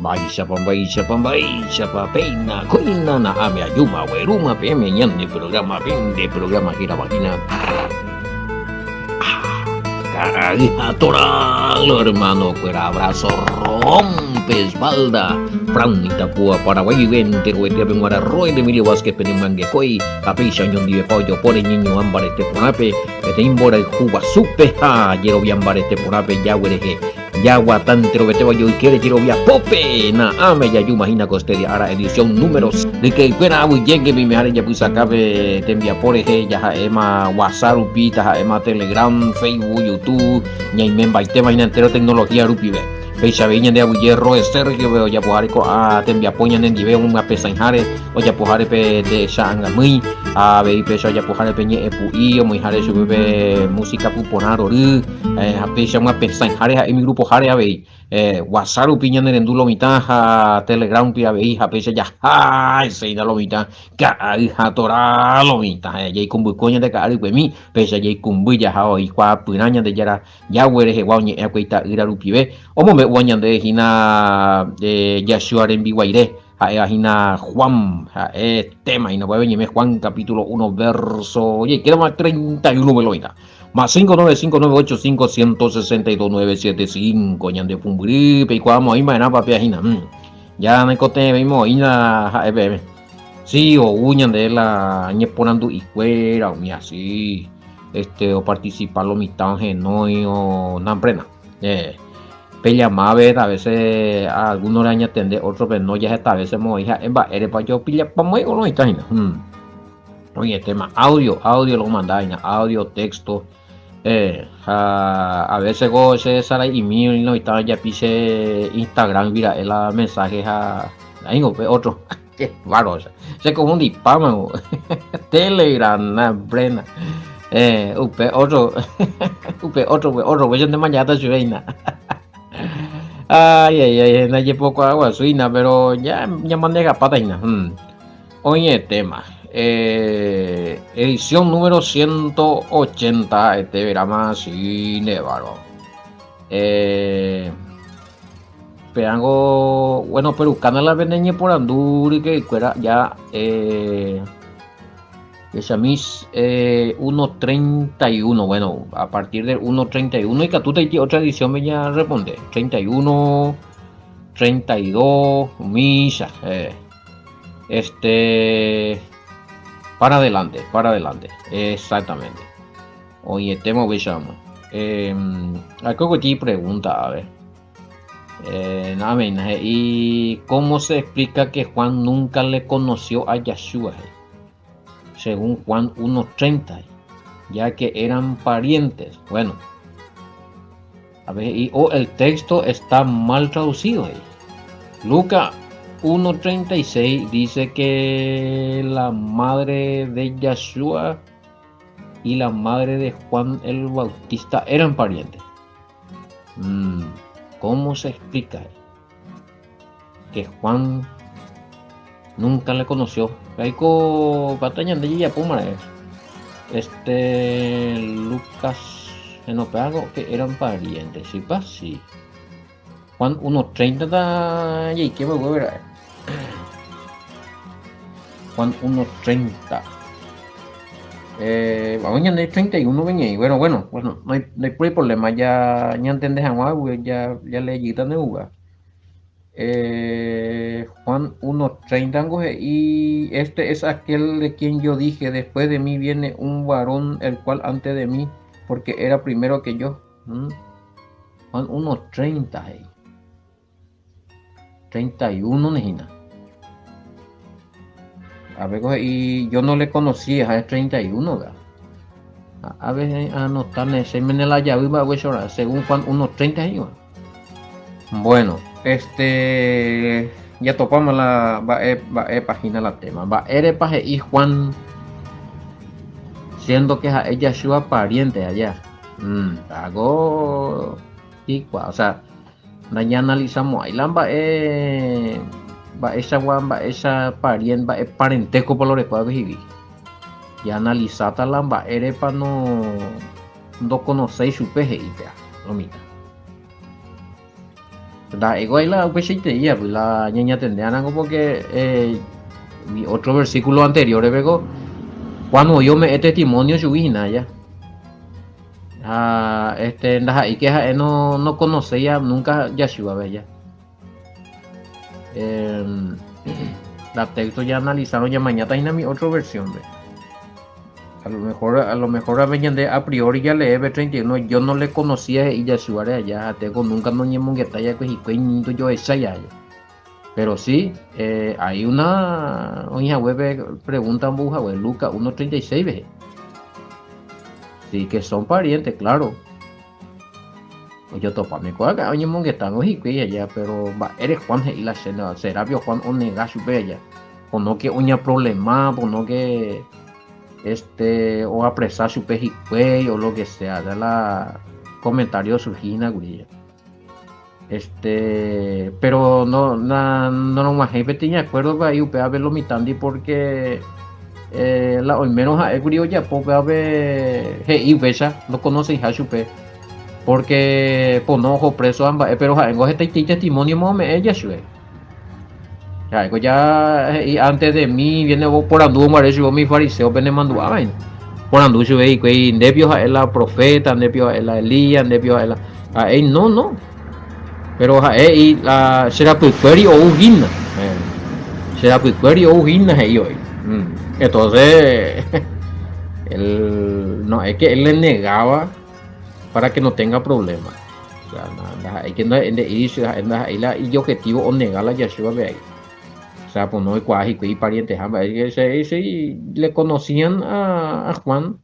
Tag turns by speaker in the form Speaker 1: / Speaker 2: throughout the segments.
Speaker 1: Mba'éichapa, mba'éichapa, mba'éichapa, péina kóina na'áme ajúma aguerúma peẽme ñande programa, pende programa hérava hína Ka'ay ha Toralo, hermano kuéra, abrazo rompe espalda, Fran Itapúa, Paraguay guive enterovetéape g̃uarã, Roy de Emilio Vázquez pene myangekói, ha péicha oñondivepa ojopóre ñeñuã mbarete porãpe, peteĩ mborayhu guasúpe ha jerovia mbarete porãpe Yahweh rehe. Jaguata enterovetéva ojoykére jerovia pópe, na'ãme jajúma hína ko este ára edición número ryke'ykuéra aguyjénte peimeháre japysakápe tembiapo rehe jaha'éma WhatsApp rupi, taha'éma Telegram, Facebook, YouTube, ñaimembaitéma hína entero tecnología rupive. Péicha avei ñande aguyje Roe Sergio-pe ojapoháre ko'ã tembiapo ñanendive omyapesãiháre, ojapoháre pe techa'angamýi, ha avei péicha ojapoháre pe ñe'ẽpu'i, omoĩháre chupe pe música puporã rory, Ha péicha omyapesãiháre ha'e umi grupoháre avei. WhatsApp rupi ñanerendu lo mitã ha Telegram rupi avei ha péicha jaha eseína lo mitã ka'ay ha tora lo mitã. Jaikumbykuévo ñande ka'a rykuemi, péicha jaikumby jaha oĩ kuaapyrã Ñandejára Yahweh rehegua oñe'ẽ akue ita'ýra rupive, omombe'úva ñande hína Yahshua rembiguaire, ha'éva hína Juan, ha'e tema hína, upéva ñe'ẽ Juan capítulo 1 verso ojeikéramo 31 pe lo mitã. Más 59598 5 162 975 ñande pumbyry peikuaáma oĩ va'erãpa péa hína. Ya naikotevẽvéima oĩna ha'e peẽme. Sí, ou ñande la ñeporandu'ikuéra umi así este oparticipa lo mitã ohenói o namprena. Eh, pe llamave a veces a alguno le añatende, otro pe no, ya heta veces moĩ ha'e mba'érepa jopillapa moĩ o no oĩta hína. Oĩ tema audio, audio lo manda hína, audio, texto. Eh, ha a veces ko che sarai'imi no oĩta japi che Instagram gui ra'e la mensaje ha aíngo pe otro. Qué bárbaro, se confundipáma ko. Telegram, na Brenda. Eh, upe otro, upe otro, upe otro, upéicha nde mañáta chupe hína. Ay, ay, ay, ndajepokuaa guasu hína, pero ya ñamanejapáta hína. Hmm. Oñe'ẽtéma. Edición número 180 ha'ete veráma cine bárbaro. Peango, bueno, perukána la pene ñeporandu ryke'ykuéra ya Echamis 1.31, bueno, a partir del 1.31 ikatúta iti otra edición me ya responde. 31, 32, umícha. Este. Para adelante, para adelante. Exactamente. Oĩetéma upéicharamo. Eh, algo que pregunta, a ver. Eh, nada, he'i, ¿cómo se explica que Juan nunca le conoció a Yahshua? Según Juan 1.30, ya que eran parientes. Bueno, a ver, y, o el texto está mal traducido ahí. Lucas 1.36 dice que la madre de Yahshua y la madre de Juan el Bautista eran parientes. Mm, ¿Cómo se explica que Juan nunca le conoció? Aiko batalla de Este Lucas en algo que eran parientes, sí, pa, sí. Juan 1.30 ta jeike va'ekue ra'e. Juan 1.30. Eh, vamos ñande 31 veñei. Bueno, bueno, bueno, no hay, no hay problema. Ya ñantende hag̃ua ya, ya leyíta nde uga. Eh, Juan 1.30 ngo he'i, este es aquel de quien yo dije, después de mí viene un varón, el cual antes de mí, porque era primero que yo. ¿Mm? Juan 1.30 he'i. 31 nehína. A ver, he'i, yo no le conocía, es 31, ¿verdad? A ver, anotarme, se me la llave va a según Juan 1.30 he'i. Bueno, este ya topamos la mba'e mba'e página la tema. Mba'érepa he'i Juan siendo que ha'e Yahshua pariente allá. Mm, algo ikuaa, o sea, nañanalizamo'ãi la mba'e mba'eichagua mba'eicha parien mba'e parentesco pa lo rekuápe he'i. Jaanalizáta la mba'érepa no ndokonoséi chupe he'i péa lo mitã. Ndaha'éiko la upeichaitei apy la ñañatende va'erãko porque umi otro versículo anterior-peko Juan voi ome'ẽ testimonio chugui hína aja. Ha este ndaha'éi ke ha'e no nokonoséi nunca Yahshua-pe aja. La texto ya analizárõ ñamañáta hína umi otro versión-pe. A lo mejor, a lo mejor ave ñande a priori jalee pe 31, yo no le conocía he'i Yahshua-re aja, ha teko nunca noñemongetái va'ekue hikuái ni ndojohechái aja. Pero sí, eh, hay una oĩ haguépe pregunta ombou hague Lucas 1.36 rehe. Sí, que son parientes, claro. Ojotopámi ko'ág̃a oñemongetángo hikuái aja, pero mba'ére Juan he'i la che será pio Juan onega chupe aja? Ponóke oñaproblema, ponóke este oapresa chupe hikuái o lo que sea, ya la comentario osurgi hína kuri aja. Este, pero no, na, norog̃uahẽi peteĩ acuerdo-pe ahí upévape lo mitãndi porque eh, la oimérõ ha'e kuri ojapo upévape he'i upéicha ndokonoseiha chupe porque pono oho preso ha mba'e pero ha'éngo hetaitei testimonio ome'ẽ Yahshua. Ha'éko ja he'i antes de mí viene oporandu guare chupe umi fariseo penemandu'a vaina. Porandu chupe hikuái nde pio ha'e la profeta, nde pio ha'e la Elías, nde pio ha'e la ha'e no no. Pero ha'e he'i la che rapykuéri ou hína. Che rapykuéri ou hína he'i voi. Entonces él no es que él le negaba para que no tenga problema. O sea, ndaha'éi que nde'íri ha'e ndaha'éi la ijobjetivo onega la Yahshua-pe ahí. O sea, pono oikuaa hikuái iparienteha mba'e, che, che le conocían a, a Juan,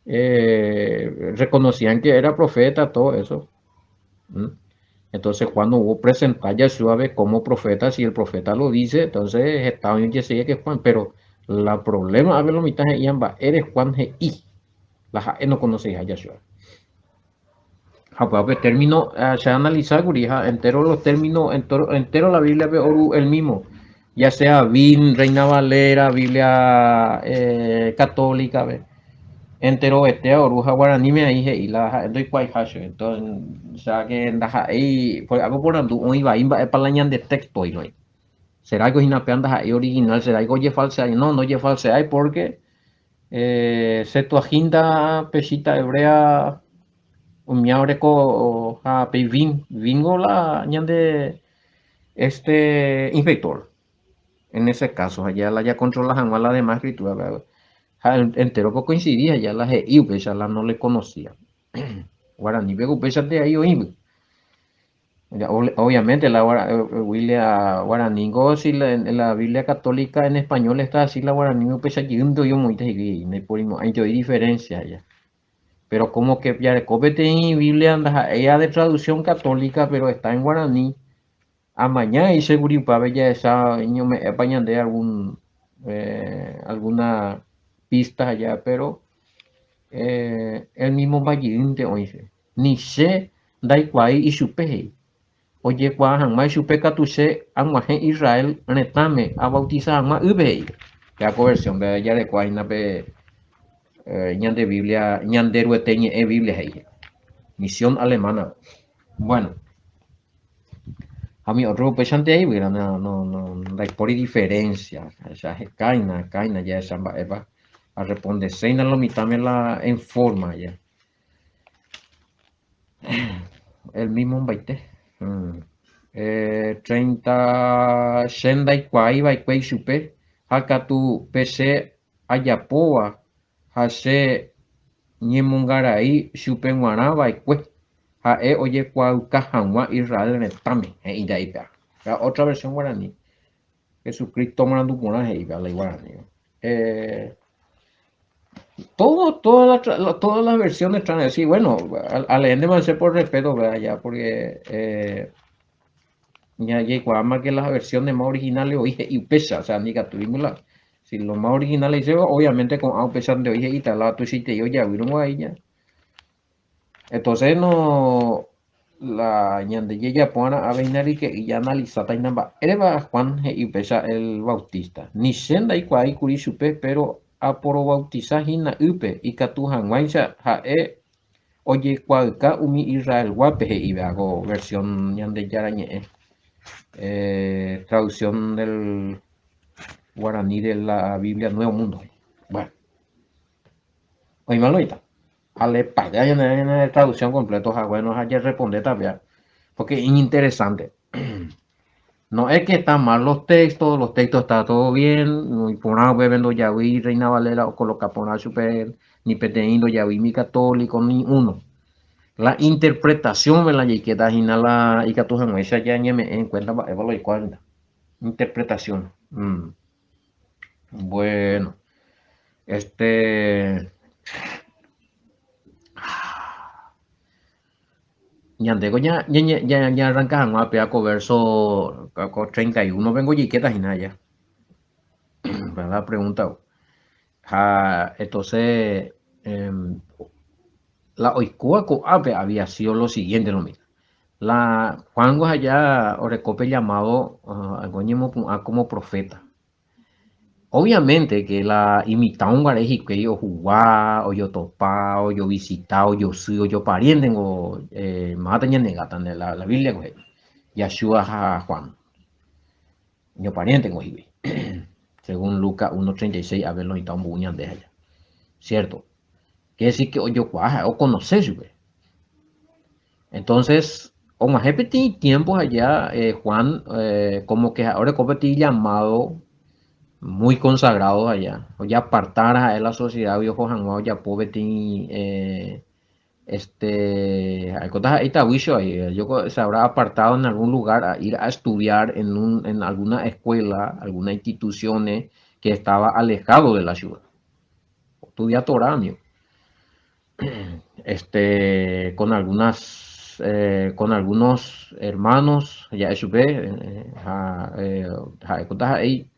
Speaker 1: eh, reconocían que era profeta, todo eso. ¿Mm? Entonces Juan no hubo presentar a Yahshua como profeta, si el profeta lo dice, entonces estaba bien que que Juan, pero la problema a ver lo mitad he'ían mba'ére Juan he'i la ha'e nokonoseiha Yahshua. Ha upéva pe término eh, se analiza kuri ha entero los términos, entero, entero la Biblia pe oru el mismo, ya sea Vin, Reina Valera, Biblia eh, católica, pe. Enterovete oru ha guaraníme ahí he'i la ha'e ndoikuaaiha chupe. Entonces, o sea que ndaha'éi, por algo porandu oĩ vai mba'épa la ñande texto oĩ. Será que hína péva ndaha'éi original, será que ojefalseái? No, no ojefalseái porque eh, Septuaginta, Peshitta Hebrea, umía oreko ha pe vin, vingo la ñande este inspector. En ese caso, allá la ya controla hag̃ua la demás escritura, ha entero ko coincidía ya la he'i upéicha la no le conocía. Guaranípe upéichante ahí oĩgui. Obviamente la Biblia guaraní ngo si la, la Biblia católica en español está así la guaraní upéicha jeýnte oĩ omoĩta hikuái ndaiporimo'ãinte oĩ diferencia allá. Pero como que jareko peteĩ Biblia ndaha'éiva de traducción católica pero está en guaraní amaña he'ise kuri upévape jahecha ñome'ẽpa ñande algún eh, alguna pista allá pero eh, el mismo mba'jeýnte oĩse. Ni che ndaikuaái ichupe, he'i. Ojekuaa hag̃ua ichupe katu che ag̃uahẽ Israel retãme abautiza hag̃ua ýpe, he'i. Péva ko versión-pe jarekuaa hína pe ñande Biblia, Ñanderuete Ñe'ẽ Biblia he'i. Misión Alemana. Bueno. Ha umi otro upéichante aígui, no, no, no, ndaipóri diferencia. Jahecha hekáina, hekáina jahecha mba'épa. Arrespondeséina lo mitãme la en forma ya. El mismo mbaite. Mm. Eh, 30 che ndaikuaái va'ekue ichupe, ha katu pe che ajapóva ha che ñemongarai chupe g̃uarã va'ekue, ha'e ojekuaauka hag̃ua Israel retãme, he'i nda'i péva. Otra versión guarani. Jesucristo marandu porã he'i péva la iguarani. Eh, todo, toda la, todas las versiones traen así, bueno, al leerme sé por respeto, ¿verdad? Ya, porque eh, ya jaikuaáma que las versiones más originales oĩ he'i upéicha, o sea, ndikatúi la, si lo más original he'ise, obviamente ko'ã upéichante oĩ he'íta, la tuichaitei ojavýrõ gua'e ya. Entonces no, la ñande jajapo'arã avei ryke'y jaanalisáta hína mba'érepa Juan he'i upéicha el Bautista. Ni che ndaikuaái kuri chupe, pero aporobautisa hína ýpe ikatu hag̃uáicha ha'e ojekuaauka umi Israelguápe he'íva ko versión Ñandejára Ñe'ẽ, eh, traducción del guaraní de la Biblia Nuevo Mundo. Bueno, oĩma loita. Ha le paga ñane traducción completo ha bueno ha jarrespondéta péa porque iñinteresante. No es que están mal los textos, los textos está todo bien, iporã upépe ndojavýi Reina Valera okoloka porã chupe ni peteĩ ndojavýimi católico ni uno. La interpretación-pe la jaikéta hína la ikatu hag̃uáicha ñañeme'ẽ en cuenta mba'épa la oikuaa hína. Interpretación. Mm. Bueno. Este. Ñandéko ñarranka hag̃ua péva ko verso ko 31 pengo jaikéta hína aja. La pregunta. Ha entonces la oikóva ko'ápe había sido lo siguiente lo mismo. La Juan-ngo aja oreko pe llamado oñemopu'ã como profeta. Obviamente que la imitã guare hikuái ohuga, ojotopa, ojovisita, ojosy, ojopariente ngo máta ñanegáta la, la Biblia ko he'i. Yahshua ha Juan. Oñopariente ngo hikuái. Según Lucas 1.36 Abel oĩta ombo'u ñande aja. Cierto. Quiere decir que ojokuaa ha'e oconoce chupe. Entonces, og̃uahẽ peteĩ tiempo aja Juan como que ha'e oreko peteĩ llamado muy consagrado aja, ojeapartárõ ha'e la sociedad-gui oho hag̃ua ojapo peteĩ este ha'éko ndaha'éi tavýicho ai, se habrá apartado en algún lugar a ir a estudiar en un en alguna escuela, alguna instituciones que estaba alejado de la ciudad. Ostudia Torá, amigo. Este, con algunas, eh, con algunos hermanos, ja'e chupe, ha ha'éko ndaha'éi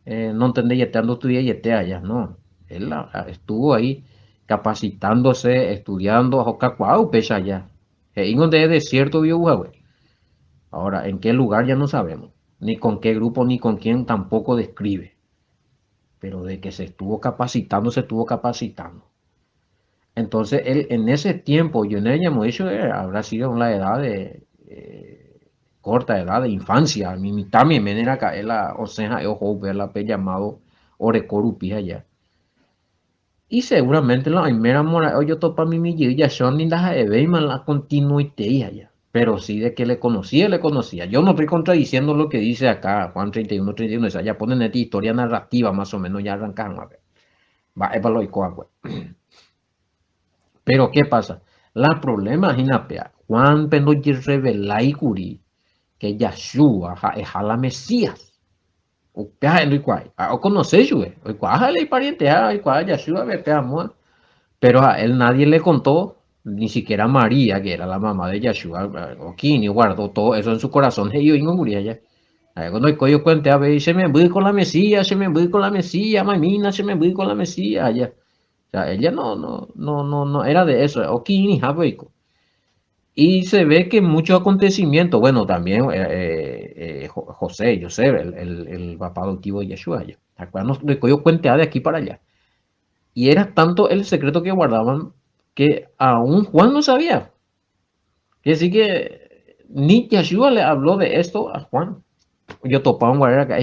Speaker 1: nontendeiete ha ndostudiaiete aja, no, él estuvo ahí capacitándose, estudiando, ha okakuaa upéicha aja. He'íngo ndéve desierto-gui ou hague. Ahora, en qué lugar ya no sabemos, ni con qué grupo, ni con quién tampoco describe. Pero de que se estuvo capacitando, se estuvo capacitando. Entonces, él en ese tiempo, yo no hemos dicho, habrá sido una edad de corta edad de infancia, mi mitad mi era caela, o sea, ojo, la pe llamado oreko rupi allá. Y seguramente la primera mora, yo topa mi mi ya son ni las la continuité allá. Pero sí de que le conocía, le conocía. Yo no estoy contradiciendo lo que dice acá Juan 31, 31, o sea, ya ponen esta historia narrativa más o menos, ya arrancan a ver. Va, es para lo Pero ¿qué pasa? La problema hína péa, Juan pe ndojerevelái kuri que Yahshua ha'eha la Mesías. Upéva ha'e ndoikuaái. Ha oconoce chupe, oikuaa ha'e la iparienteha, oikuaa Yahshua pe amóva. Pero a él nadie le contó, ni siquiera María, que era la mamá de Yahshua, okirirĩ guardó todo eso en su corazón, he'i oĩngo kuri aja. Ha'éko ndoikói okuente avei, che memby con la Mesías, che memby con la Mesías, mamína, che memby con la Mesías, aja. O sea, ella no, no, no, no, no era de eso, okirirĩhápe oiko. Y se ve que muchos acontecimientos, bueno, también José, José, el, el, el papá adoptivo de Yeshua, ya. Acuérdanos de que yo cuente de aquí para allá. Y era tanto el secreto que guardaban que aún Juan no sabía. Quiere decir que ni Yeshua le habló de esto a Juan. Yo topaba un guardia acá.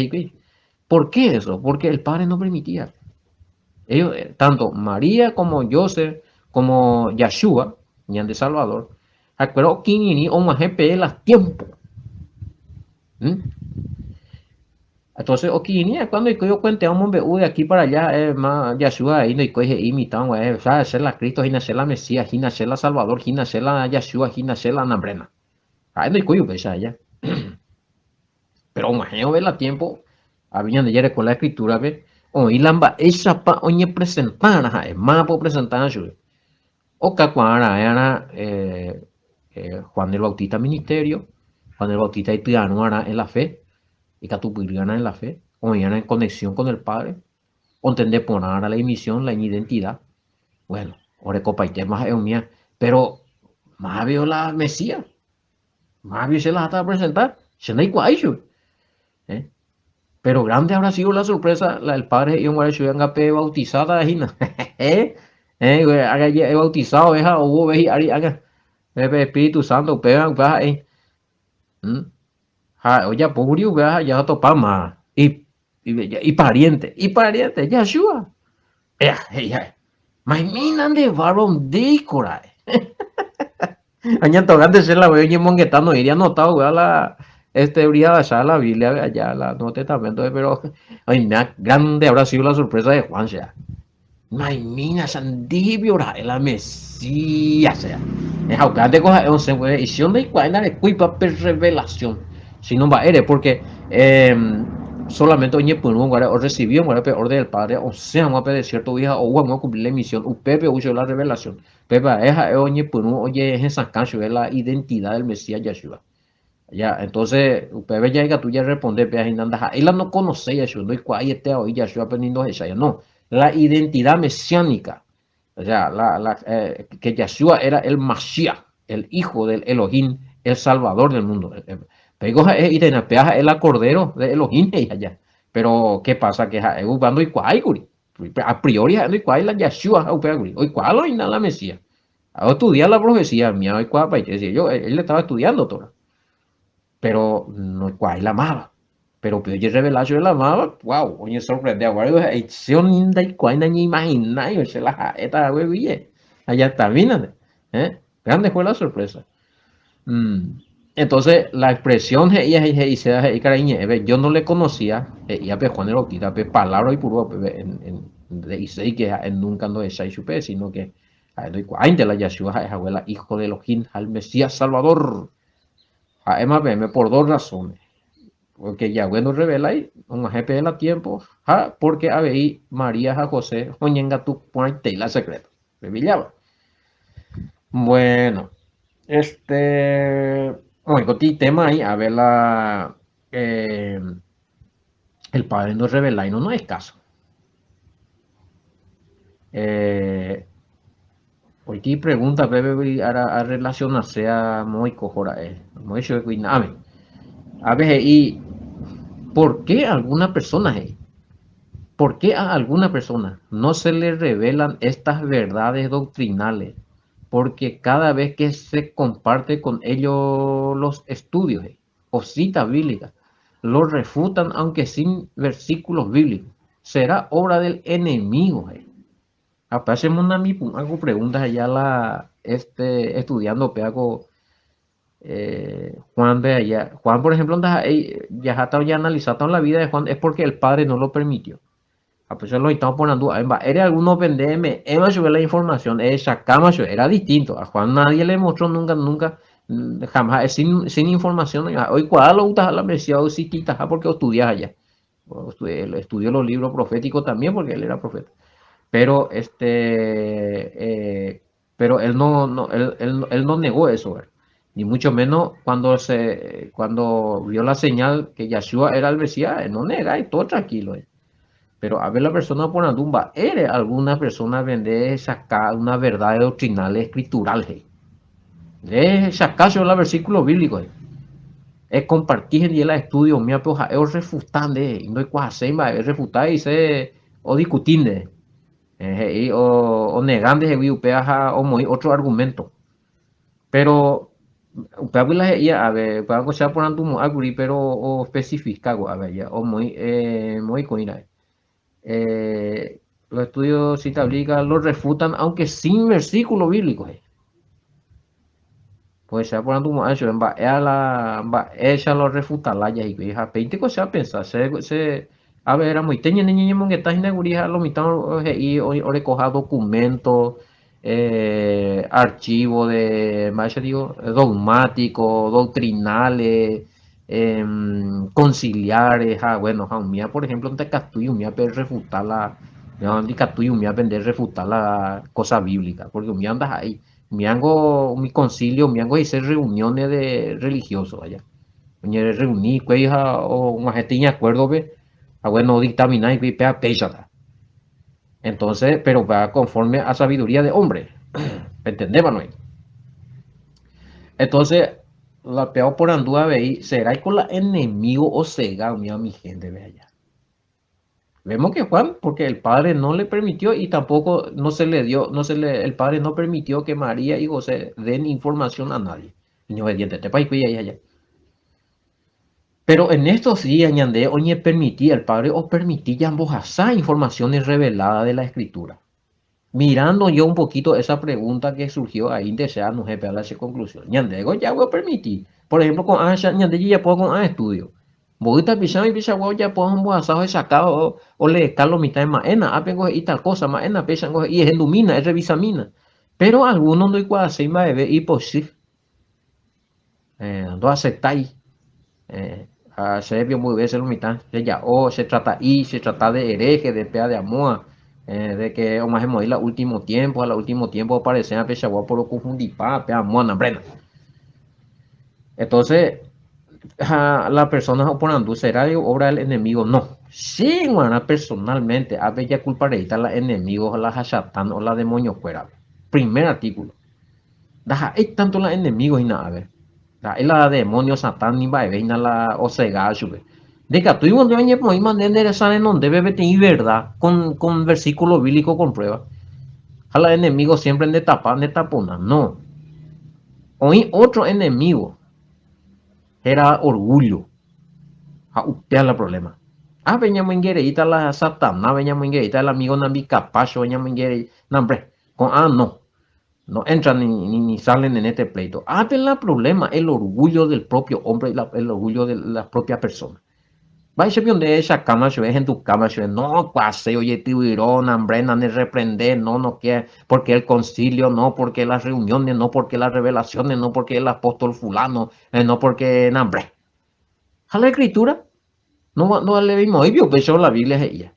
Speaker 1: ¿Por qué eso? Porque el padre no permitía. Ellos, tanto María como Joseph, como Yeshua, ñande Salvador, ha'ekuéra okirirĩ og̃uahẽ pe las tiempo. ¿Mm? Entonces okirirĩ cuando oikói okuentea omombe'u de aquí para allá, ma Yeshua ahí ndoikói he'i mitã og̃uahẽ, o che la Cristo, hína che la Mesías, hína che la Salvador, hína che la Yeshua, hína che la Nambrena. Ha'e ndoikói upéicha aja. Pero og̃uahẽ ove la tiempo, avei Ñandejára reko la escritura-pe, oĩ la mba'éichapa oñepresentárã ha'e, mávapa opresentárã chupe. Okakuaa raẽarã Juan el Bautista ministerio, Juan el Bautista ipy'arũarã en la fe, ikatupyryarã en la fe, oĩarã en conexión con el Padre, ontende porãarã la imisión, la iñidentidad. Bueno, orekopaitéma ha'e umía, pero mávio la Mesías, mávio che la jata presentar, che ndaikuaái chupe. ¿Eh? Pero grande habrá sido la sorpresa, la del padre he'i oguare chupe anga pe bautizada hína. ¿Eh? Ág̃a ebautizado ha ou vove hi'ári ág̃a pe Espíritu Santo upéva upéva ha'e. Ha ojapo kuri upéva ha jatopáma ipariénte, ipariénte Yahshua. Ea, he'i ha'e, Maimína nde barba ndéiko ra'e. Añantogánte che la voi oñemongeta noĩri anotado upéva la este brigada la Biblia allá la Nuevo Testamento pero oime grande habrá sido la sorpresa de Juan che. Maimína sandívio ra'e la Mesías sea. Ha upévante ko ha'e osẽ guive he'i, Che ndaikuaái ndarekóipa pe revelación, sino mba'ére, porque solamente oñepyrũ guare, orrecibi guare pe orden del Padre osẽ hag̃ua pe desierto-gui ha ou hag̃ua ocumplir la misión, upépe ou chupe la revelación. Pépe ae ha'e oñepyrũ ojehesakã chupe la identidad del Mesías Yahshua. Ya, entonces, upépe ya ikatu jarresponde péva hína, ndaha'éi la nokonoséiva chupe, ndoikuaaiete avei Yahshua-pe ni ndohecháiva. No, la identidad mesiánica, o sea, la, la, eh, que Yahshua era el Mashiach, el hijo del Elohim, el salvador del mundo. Péiko ha'e he'íta hína, péva ha'e la cordero de Elohim he'i aja. Pero, ¿qué pasa? Que ha'e upéva ndoikuaáikuri. A priori ha'e ndoikuaái la Yahshua ha upéva kuri. Oikuaa la oĩna la Mesías. Ha oestudia la profecía, mía oikuaapaite, si ellos, él estaba estudiando Torah, pero no oikuaái la máva. Pero upe ojerrevela chupe la máva, wow, oñesorprende aguare, he'i, che ni ndaikuaái, nañeimaginái che la ha'éta hague guie. Ajatamínate, eh? Grande fue la sorpresa. Mm. Entonces, la expresión he'i he'iséva he'i karai ñe'ẽpe, yo no le conocía, he'íva pe Juan el Bautista, pe palabra oipurúva upépe en, en, nde'iséi que ha'e nunca ndohechái chupe, sino que Ha'e ndoikuaáinte la Yahshua ha'e hague la Hijo de Elohim ha el Mesías Salvador. Ha'éma peẽme por dos razones. Porque Yahweh ndorrevelái og̃uahẽ peẽ la tiempo ha porque avei María ha José oñengatu porãitei la secreto. Pepilláva. Bueno, este, oĩ ko tema ahí, a ver la, eh, el padre no revelái, no, no es caso. Eh, oity pregunta pépe ara arrelacionase a moõiko ra'e. Moõ chupe kuina'ãme. Ápe he'i, ¿por qué alguna persona he'i? ¿Por qué a alguna persona no se le revelan estas verdades doctrinales? Porque cada vez que se comparte con ellos los estudios he'i, o citas bíblicas, lo refutan aunque sin versículos bíblicos. Será obra del enemigo, he'i. Ha pe chemonamipu'ã ko pregunta he'i la este estudiando péva ko eh, Juan pe allá. Juan, por ejemplo, ndaha'éi jaháta ojeanalisáta la vida de Juan es porque el padre no lo permitió. Ha pe che lo mitã oporandu a'e mba'ére alguno pende eme'ẽva chupe la información ehechakáma chupe, era distinto. A Juan nadie le mostró nunca, nunca, jamás ha'e sin, sin información oĩ. Ha'e oikuaa lo outaha la Mesías oexistitaha porque ostudia aja. Estudió los libros proféticos también porque él era profeta. Pero este, eh, pero él no, no él, él, él no negó eso, ¿verdad? Ni mucho menos cuando se, cuando vio la señal que Yahshua era el Mesías, él no nega y todo tranquilo. ¿eh? Pero a ver la persona por andumba, eres alguna persona vende sacar una verdad doctrinal escritural. ¿eh? De sacar el versículo bíblico. ¿eh? Es compartir en el estudio mía, pero ha'e orrefuta nde, ndoikuaaséi mba'eve refuta he'ise odiscuti nde. He'i onega ndehegui upéva ha omoĩ otro argumento. Pero upévagui la he'i ave, upéva ko che aporandumo'ã kuri pero oespecifica ko'ápe aja, omoĩ moĩ ko'ĩ ra'e. Los estudios cita bíblica lo refutan aunque sin versículo bíblico he'i. Pues che aporandumo'ã chupe mba'e a la mba'éicha lo refuta lája hikuái ha péinte ko che apensa che che ave ramoite ñane ñañemongeta hína kuri ha lo mitã he'i orekoha documento eh, archivo de mba'éicha digo dogmático, doctrinales, eh, conciliares ha bueno ha umíva por ejemplo ndaikatúi umíva pe refuta la ndikatúi umíva pende refuta la cosa bíblica porque umíva ndaha'éi Umíango umi concilio, umíango he'ise reuniones de religiosos aja. Oñerreuni hikuái ha og̃uahẽte iñacuerdo-pe ha bueno odictamina hikuái péva péichata. Entonces, pero péva conforme a sabiduría de hombre. Pentendépa noĩ? Entonces, la péva oporandu avei, seráiko la enemigo osega umíva umi héntepe aja? Vemos que Juan, porque el padre no le permitió y tampoco no se le dio, no se le, el padre no permitió que María y José den información a nadie. Iñobediente, allá. Pero en estos días, ñande oñepermití, el Padre os permití ya ambohasa informaciones reveladas de la Escritura. Mirando yo un poquito esa pregunta que surgió ahí, desea no jepe a la conclusión. Ñande ya voy a permitir. Por ejemplo, con A, ñande ya puedo con A estudio. Voy a pisar y pisar ya puedo ambohasa o sacado o le escalo mitad de maena, a pengo y tal cosa, maena, pesan y es endumina, es revisamina. Pero algunos no igual se bebé y pues sí. No aceptáis. A se muy veces lo mitad, se ya o se trata y se trata de hereje, de pea de amoa, de que o más hemos la último tiempo, al último tiempo aparecen a pechagua por confundir pa, pea amoa, nambrena. Entonces, a la persona oponando, ¿será obra del enemigo? No. Sí, bueno, personalmente, a ver ya culpareita la enemigo, la hashatán o la demonio fuera. Primer artículo. Daja, hay tanto la enemigo y nada, a ver. La demonio satán ni va a la osega sube. De que tú y año pues mandar en donde bebe y verdad con, con versículo bíblico con prueba. A la enemigo siempre de tapa, de tapona. No. Hoy otro enemigo era orgullo. A upea la problema. Ah, veña ingereita la satana, veña ingereita el amigo nambi capacho, veña no hombre, con ah no. No entran ni, ni, ni salen en este pleito. Ah, pero el problema, el orgullo del propio hombre y el orgullo de la propia persona. Vaya de esa cama, se en tu cama, se no, cuase, oye, tiburón, hambre, no reprender, no, no quiere, porque el concilio, no, porque las reuniones, no, porque las revelaciones, no, porque el apóstol fulano, no, porque, hambre. A la escritura, no, no le vimos, y vio, pues la Biblia es ella.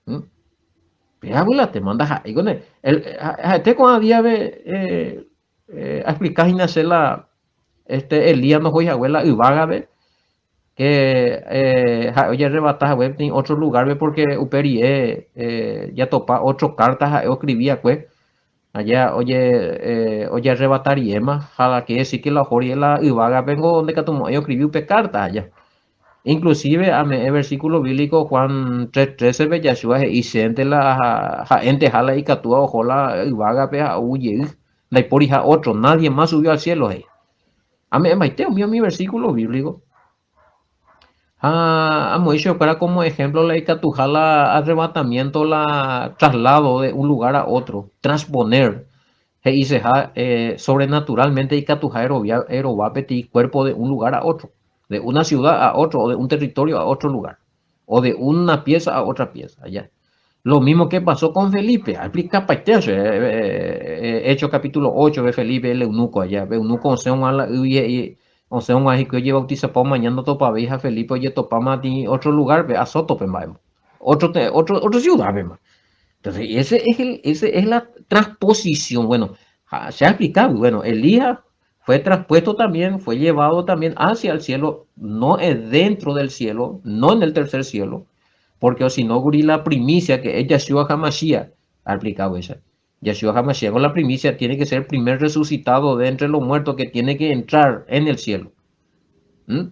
Speaker 1: ¿Mm? Abuela, te mandas ahí con el, este con a día eh, a explicar y nacer la, este Elías no fue abuela y vaga ve que oye arrebata web en otro lugar ve porque uperi ya topa otro cartas escribía pues allá oye oye arrebataría más jala que decir que la joria la vaga vengo donde catumo yo escribí upe carta allá. Inclusive a el versículo bíblico Juan 3:13 ve Yahshua y siente la gente jala y catúa ojola y vaga pe huye la por hija otro nadie más subió al cielo hey. A mí maiteo mío mi versículo bíblico. A Moisés para como ejemplo la icatujala arrebatamiento la traslado de un lugar a otro transponer y se sobrenaturalmente icatuja peti cuerpo de un lugar a otro, de una ciudad a otro, o de un territorio a otro lugar, o de una pieza a otra pieza, allá. Lo mismo que pasó con Felipe, explica Hechos capítulo 8, ve Felipe el eunuco allá, ve eunuco, o sea, un ala, y, o sea, un ají que oye bautiza pa mañana topa vieja Felipe, oye topa mati, otro lugar, ve, a Soto, pe, otro, otro, otra ciudad, ve, ma. Entonces, ese es el, ese es la transposición. Bueno, se ha explicado, bueno, Elías fue traspuesto también, fue llevado también hacia el cielo, no es dentro del cielo, no en el tercer cielo, porque si no, gurí la primicia que es Yahshua HaMashiach, ha explicado esa. Yahshua HaMashiach con la primicia tiene que ser el primer resucitado de entre los muertos que tiene que entrar en el cielo. ¿Mm?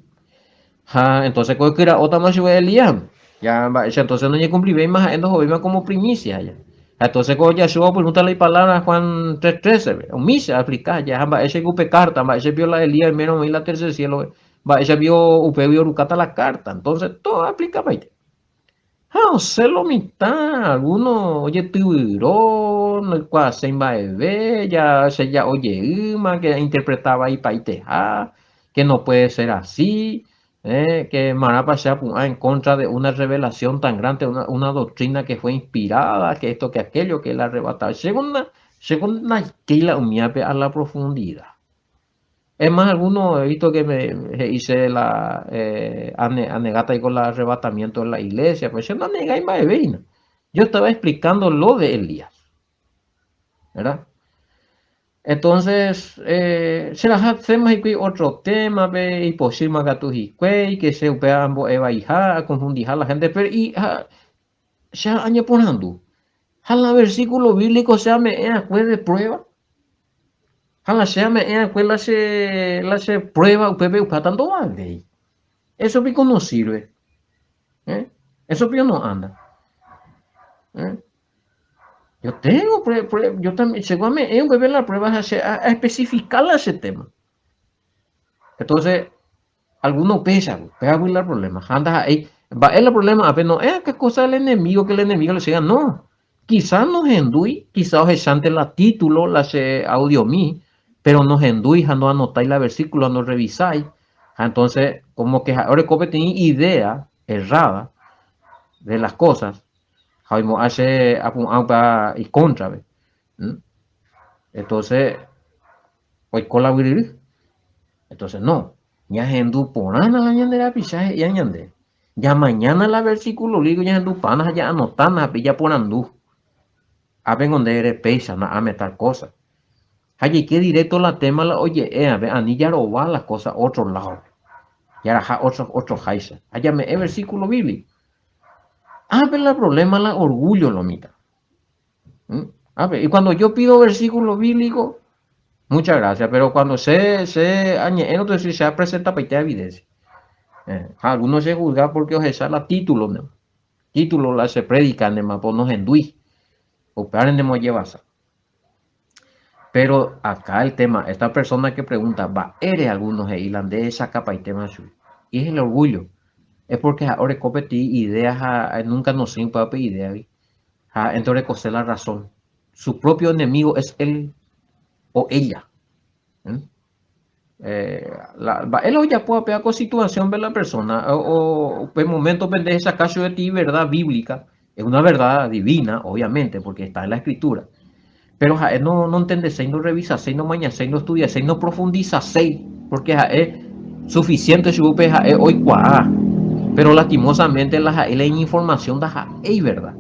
Speaker 1: Ja, entonces, ¿cuál era otra más Elías? Ya, va, ya, entonces no cumplí más en dos como primicia ya. Entonces, cuando Yahshua pregunta la palabra Juan 3:13, ve, o misa explica ya, va, ese upe carta, va, ese vio la Elías, menos en la tercer cielo, va, ese vio upe vio rucata la carta. Entonces, todo aplica, va. Ah, o sea, lo mitad, alguno, oye, tiburón, el cual se va ya, se ya, oye, uma, que interpretaba ahí pa' iteja, que no puede ser así, que Marapa se ha en contra de una revelación tan grande, una doctrina que fue inspirada, que esto, que aquello, que la arrebataba. Según la, según la la umiape a la profundidad. Es más, algunos he visto que me hice la anegata y con el arrebatamiento de la iglesia, pues yo no negáis más de veina. Yo estaba explicando lo de Elías, ¿verdad? Entonces, se las hacemos y otro tema, ve, y posible que que se upea ambo eva hija, confundir a la gente, pero y ja, se año poniendo. Jala versículo bíblico se me de prueba. Jala se me la se la se prueba, usted ve, usted tanto vale. Eso pico no sirve. ¿Eh? Eso pio no anda. ¿Eh? Yo tengo, yo también, según me he la prueba a, a especificarla ese tema. Entonces, algunos pesan, pega el problema. Anda ahí, va el problema, a no es que cosa del enemigo, que el enemigo le siga, no. Quizás no hendui, quizás os la título, la audio mi, pero no hendui, no anotáis la versículo, no revisáis. Entonces, como que ahora cope tiene idea errada de las cosas. Hace y contra. Entonces, oiko la Entonces, no. Ñahendu porãna la ñande rapicha he'i ñande. Ya mañana la versículo ligo ñahendu pana ya anotana ha porandu. Ápengo nde ere péicha na'áme tal cosa. Ha jaike directo la tema la oje'évape ani jarova las cosas otro lado. Jaraha otro otro háicha. Ha jame'ẽ versículo bíblico. Ápe la problema la orgullo lo mitad. ¿Mm? Y cuando yo pido versículo bíblico, muchas gracias, pero cuando se, se añe'ẽ, entonces se presenta para evidencia. Eh, algunos se juzga porque os la título, ¿no? Título la se predica, no pues no hendui. O de lleva Pero acá el tema, esta persona que pregunta, va, eres algunos de esa capa y tema Y es el orgullo. Es porque ahora copetí ideas, nunca no sé un idea. Entonces la razón. Su propio enemigo es él o ella. ¿Mm? Eh, la, él ya puede pegar con situación de la persona o, o en momento de esa caso de ti verdad bíblica es una verdad divina obviamente porque está en la escritura pero ja, no no entiende no revisa no maña no estudia no profundiza porque es suficiente su hoy pero lastimosamente la la información da es verdad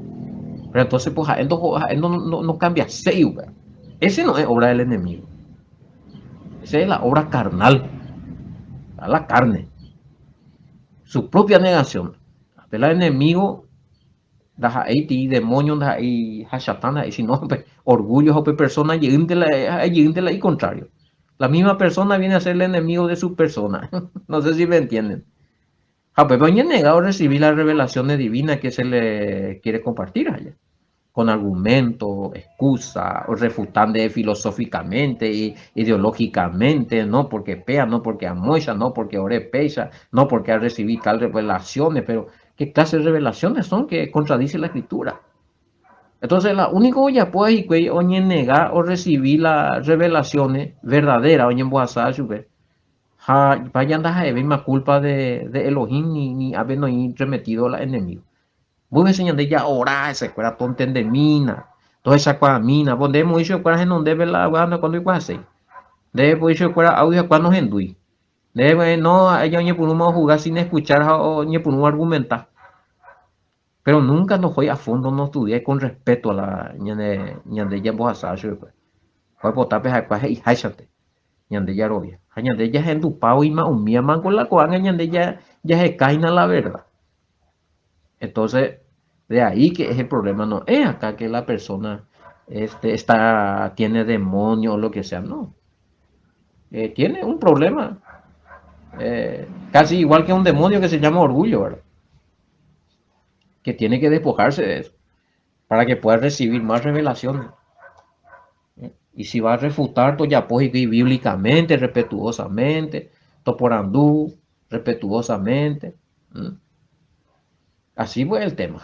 Speaker 1: pero entonces pues no, no, no cambia ese no es obra del enemigo. Esa es la obra carnal, a la carne. Su propia negación. El enemigo, ndaha'éi demonio, ndaha'éi ha ndaha'éi sino orgullo o persona la y contrario. La misma persona viene a ser el enemigo de su persona. No sé si me entienden. Ja, pues negado recibir las revelaciones divinas que se le quiere compartir allá con argumento, excusa, o refutando filosóficamente e ideológicamente, no porque pea, no porque amoya, no porque ore pesa, no porque ha recibido tal revelaciones, pero ¿qué clase de revelaciones son que contradicen la escritura? Entonces, la único ya puede que oye negar o recibir las revelaciones verdaderas, oye ja, vayan a misma culpa de, de Elohim ni, ni habiendo remetido al enemigo. Voy enseñando ya orar, esa escuela tonten mina, toda esa cuadra mina, donde hemos dicho escuela en donde ve la cuando y cuando Debe dicho escuela audio cuando hendui. Debe no ella ñe por jugar sin escuchar o ñe por argumentar. Pero nunca nos fue a fondo, no estudié con respeto a la ñande ñande ya vos asacho pues. Fue potape ha y háchate. Ñande ya robia. Ñande ya hendupao y ma umía man con la coanga ñande ya ya se caina la verdad. Entonces, de ahí que es el problema, no es acá que la persona este, está, tiene demonio o lo que sea, no. Eh, tiene un problema, eh, casi igual que un demonio que se llama orgullo, ¿verdad? Que tiene que despojarse de eso para que pueda recibir más revelaciones. Y si va a refutar, pues ya pues bíblicamente, respetuosamente, toporandú, respetuosamente. Así fue el tema.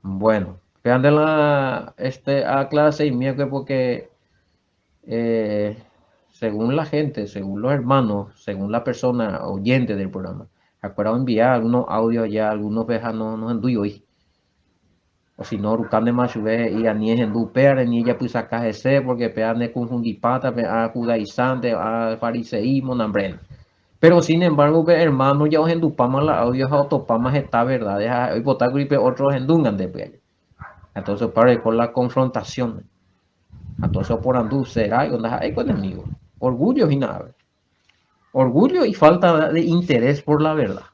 Speaker 1: Bueno, vean de la este, a clase y mía porque eh, según la gente, según los hermanos, según la persona oyente del programa, acuerdo enviar algunos audios allá, algunos vejas no no hoy. O si no, rucán de machuve y a ni en peare ni ella pues acá ese porque peane confundipata, a judaizante, a fariseísmo, nambrena. Pero sin embargo, hermano, ya os endupamos la audio, autopama esta verdad, hoy botar gripe otros endungan de Entonces, para con la confrontación. Entonces, por andú será y onda hay con enemigo. Orgullo y nada. Orgullo y falta de interés por la verdad.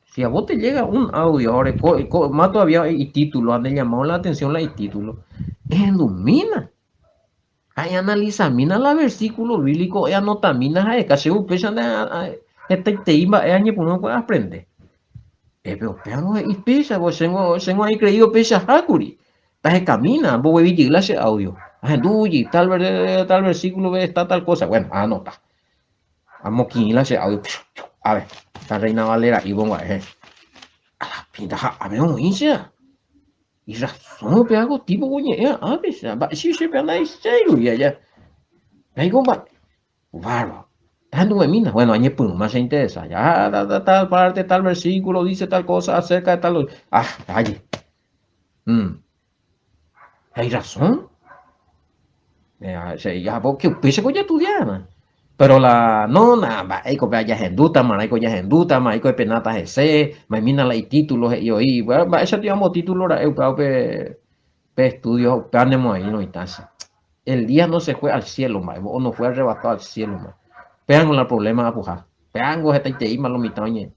Speaker 1: Si a vos te llega un audio, ahora, más todavía y título, han llamado la atención la y título, endumina. Hay analiza mina la versículo bíblico, e anota mina, casi un pecho de este te iba, año por uno puede aprender.
Speaker 2: Pépe upévango he'i péicha, vos chéngo, chéngo aĩ creído peichaha kuri. Tahekamína, mboguevi jey la che audio. Ahendu jey tal, tal versículo está tal cosa. Bueno, anota. Amokiĩ la che audio. A ver, ta Reina Valera ivo mba'e. A la pinta ha ave oĩ che. Y razón pe algo tipo ko ñe'ẽ ápe che. Mba'e che che pe andaichái rupi aja. Aiko mba'e. Bárbaro. Ahenduvemína. Bueno, añepyrũma che interesa. Ya, ta, ta, tal parte, tal versículo dice tal cosa acerca de tal. Ah, calle. Mm. Hay razón. Eh, ya, porque upéicha ko jaestudiána. Pero la no, na, mba'éiko pe ajahendúta, marãiko jahendúta, marãiko epenáta hese, maimína la itítulo he'i oĩ. Mba'éicha tio ambotítulo ra'e upéva pe pe estudio upéva nemoairõ itãche. Elías no se fue al cielo mba'e, o no fue arrebatado al cielo mba'e. Péango la problema apuha. Péango hetaiteíma lo mitã oñe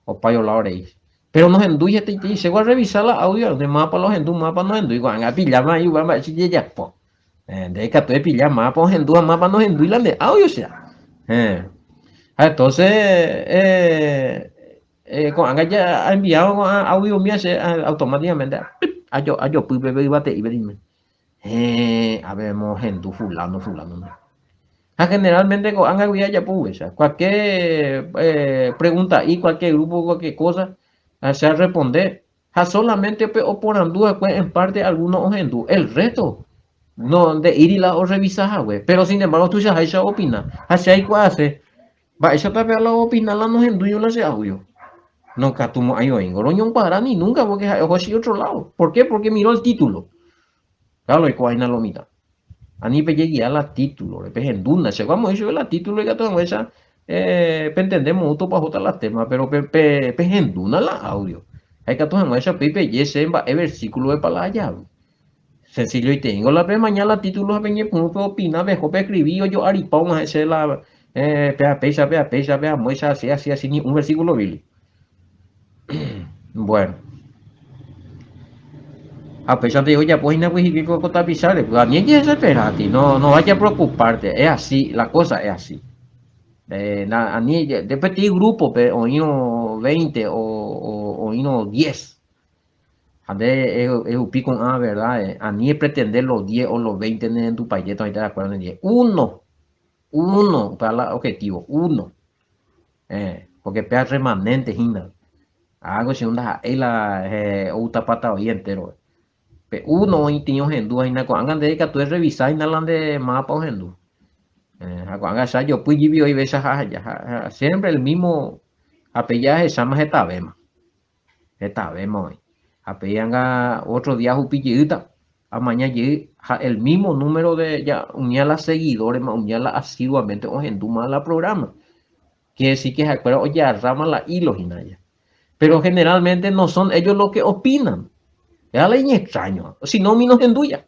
Speaker 2: opa iolao rei. Pero nohendúi hetaitei. Che arrevisa la audio, de mapa lo hendu, mapa nohendúi. Ko'ág̃a apilláma ahí upéva mba'e che jejapo. Eh, nde ikatu epilla mapa ohendu ha mapa nohendúi la nde audio che. Eh. Ha entonces, eh, Eh, ko'ág̃a ja aenviávo ko'ã audio umía che automáticamente ajo, ajopy pe yvate'i peteĩme. Héẽ, ave mohendu fulano, fulano. Ha generalmente ko'ág̃a guive ajapo upéicha. Cualquier eh, pregunta'i, cualquier grupo, cualquier cosa, ha che arresponde. Ha solamente pe oporandu va'ekue en parte alguno ohendu. El resto no nde'íri la orrevisa hague. Pero sin embargo tuichaháicha opina. Ha che aikuaase, Mba'éichapa pe la opina la nohendúiva la che audio? No katu mo'ãi oĩngo roñonkuadra ni nunca porque ha'e oho che otro lado. ¿Por qué? Porque miró el título. Claro, oiko aína lo mitã. Ani pejeguia la título-re, pehendúna. Che amoĩ chupe la título ikatu hag̃uáicha eh, pentende moõ topahóta la tema, pero pe, pe, pehendúna la audio. Ha ikatu hag̃uáicha upéi peje che mba'e versículo-pepa la ajavy. Sencilloiteíngo la pemaña la título ha peñepyrũ peopina, peho peescribi ojo'aripa og̃uahẽ che la eh, péa péicha, péa péicha, péa amóicha, así, así, así, ni un versículo bíblico. Bueno. Ha péichante ojapo hína kuri hikuái ko tapicháre. Ani ejedesesperati, no, no vaya a preocuparte, es así, la cosa es así. Eh, na, ani, de peteĩ grupo-pe oĩrõ 20 o, o oĩrõ 10. Ha nde ehupi ko'ã verdad, ani epretende los 10 o los 20 nerendupaitéta oĩta de acuerdo nendive. Uno, uno, upéva la objetivo, uno. Eh, porque péva remanente hína. Algo si no ndaha'éi la eh, outapáta voi entero. Pe uno oĩtĩ ohendúva hína ko'ág̃a nde ikatu errevisa hína la nde mávapa ohendu. Eh, ha ko'ág̃a che ajopy jivi oĩ véicha ha, ha, ha, siempre el mismo, ha pe jahecháma hetavéma. Hetavéma oĩ. Ha péi anga otro día ahupi jeýta, amaña jey ha el mismo número de ya umía la seguidores-ma, umía la asiduamente ohendúma la programa. Quiere decir que ha'ekuéra ojearráma la hilo hína ya. Pero generalmente no son ellos los que opinan. Péva la iñextraño. Si no, umi nohendúi ya.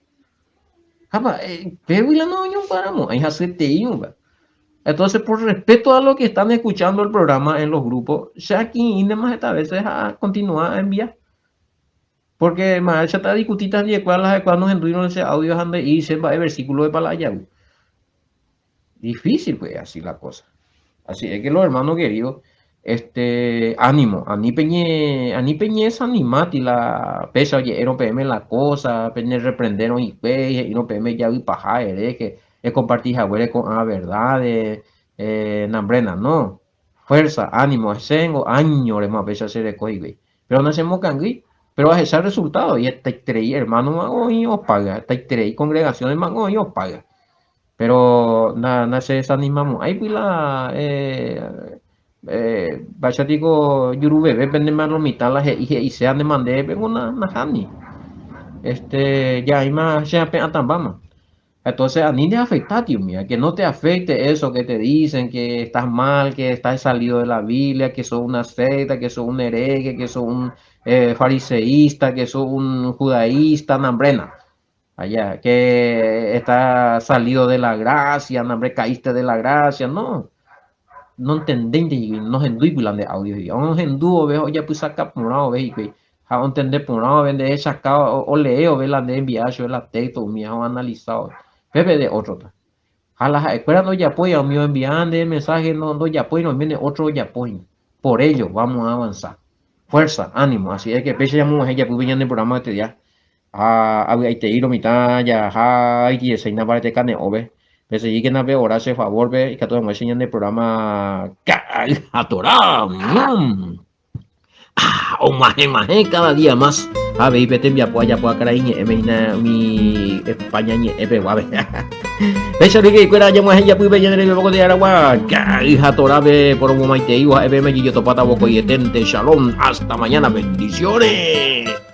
Speaker 2: Ha mba'e, pégui la noñomparamo'ãi hasyeteĩ upéva. Entonces, por respeto a los que están escuchando el programa en los grupos, che aki'ĩndema heta veces ha continúa a enviar. Porque ma che ta discutita ndiekuéra la ha'ekuéra nohendúirõ che audio ha nde'íri che mba'e versículo-pepa la ajavy. Difícil pues así la cosa. Así es que los hermanos queridos, este, ánimo, ani peñe, ani peñe desanimati la péicha oje'érõ peẽme la cosa, pene reprendérõ hikuái, he'írõ peẽme javypaha hereje, ekomparti haguére ko'ã verdade, eh, nambrena, no. Fuerza, ánimo, chéngo áñorema péicha che reko hikuái. Pero nachemokangýi, pero ahecha resultado, y hetaiterei hermano oĩ opaga, hetaiterei congregaciones oĩ opaga. Pero na na che desanimamo'ãigui la eh, eh, mba'éicha piko juruveve pende lo mitã la he'i he'iséva ne mandépe ko na nahániri. Este, jaíma che ape'atãmbáma. Entonces ani nde afectati umíva, que no te afecte eso que te dicen, que estás mal, que estás salido de la Biblia, que sos una secta, que sos un hereje, que sos un eh, fariseísta, que sos un judaísta, nambrena. Allá, que está salido de la gracia, nambre caíste de la gracia, no. Nontendéinte hikuái, nohendúigui la nde audio hikuái. Ohendu vove ojapysaka porã vove hikuái ha ontende porã vove nde hechaka olee vove la nde enviada chupe la texto umi ha oanalisa vove. Pépe de ótrota. Ha la ha'ekuéra ndojapóiva umi oenviáva nde mensaje ndojapóirõ oiméne ótro ojapo hína. Por ello, vamos a avanzar. Fuerza, ánimo. Así es que péicha ñamog̃uahẽ japýpe ñane programa este día. Ha avy'aitei lo mitã jaha ijeseina mbarete kane'õve. Pesegíkena pe ora che favor-pe ikatu hag̃uáicha ñane programa Ka'ay ha Torá. Mm. Ah, og̃uahẽg̃uahẽ cada día más. Ha avei pe tembiapo ajapo karai ñe'ẽme hína umi España ñe'ẽ peguápe. Péicha rupi kuéra ñamog̃uahẽ japýpe ñane rembiapo ko aragua Ka'ay ha Torápe poromomaiteívo ha'e peẽme jejotopáta vokoieténte. Shalom, hasta mañana. Bendiciones.